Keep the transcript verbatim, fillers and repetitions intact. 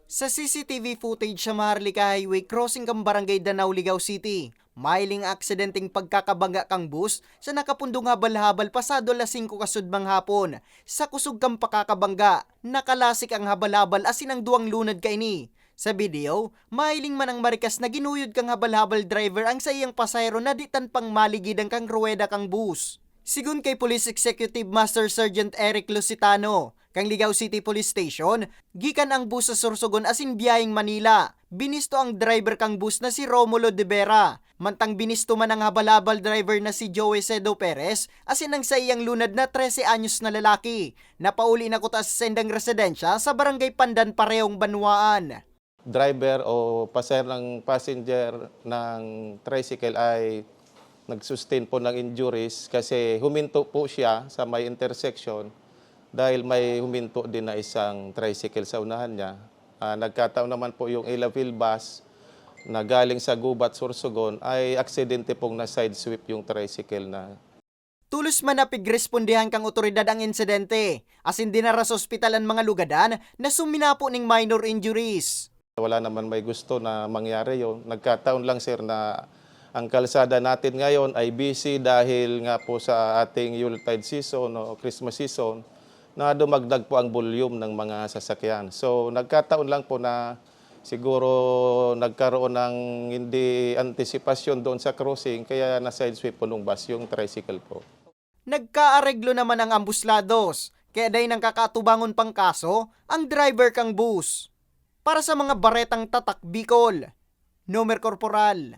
Sa C C T V footage sa Maharlika Highway crossing kan Barangay Danao, Ligao City, mahiling ang aksidenteng pagkakabangga kan bus sa nakapundong habal-habal pasado alas singko kasudmang hapon. Sa kusog kan pakakabangga, nakalasik ang habal-habal asin ang duwang lunad kaini. Sa video, mahiling man ang marikas na ginuyod kan habal-habal driver ang saiyang pasahero na di tan pang maligidan kan ruweda kan bus. Sigon kay Police Executive Master Sergeant Eric Lusitano, kan Ligao City Police Station, gikan ang bus sa Sorsogon asin biyaheng Manila. Binisto ang driver kan bus na si Romulo de Vera. Mantang binisto man ang habal-habal driver na si Joey Cedo Perez asin ang saiyang lunad na trese anyos na lalaki. Napauli na kuta sa saindang residensya sa Barangay Pandan, parehong banwaan. Driver o paser ng passenger ng tricycle ay nag-sustain po ng injuries kasi huminto po siya sa may intersection dahil may huminto din na isang tricycle sa unahan niya. Ah, nagkataon naman po yung Elavil bus na galing sa Gubat, Sorsogon ay aksidente pong na-sidesweep yung tricycle na Tolos man na pigrespondehan kan otoridad ang insidente, asin dinara sa ospital an mga lugadan na suminapo ning minor injuries. Wala naman may gusto na mangyari yon. Nagkataon lang, sir, na ang kalsada natin ngayon ay busy dahil nga po sa ating Yuletide season o Christmas season na dumagdag po ang volume ng mga sasakyan. So, nagkataon lang po na siguro nagkaroon ng hindi antisipasyon doon sa crossing kaya na-sidesweep po nung bus yung tricycle po. Nagkaareglo naman ang ambos lados, kaya dai nang kakaatubangon pang kaso ang driver kang bus. Para sa mga baretang tatak Bicol, Nomer Corporal.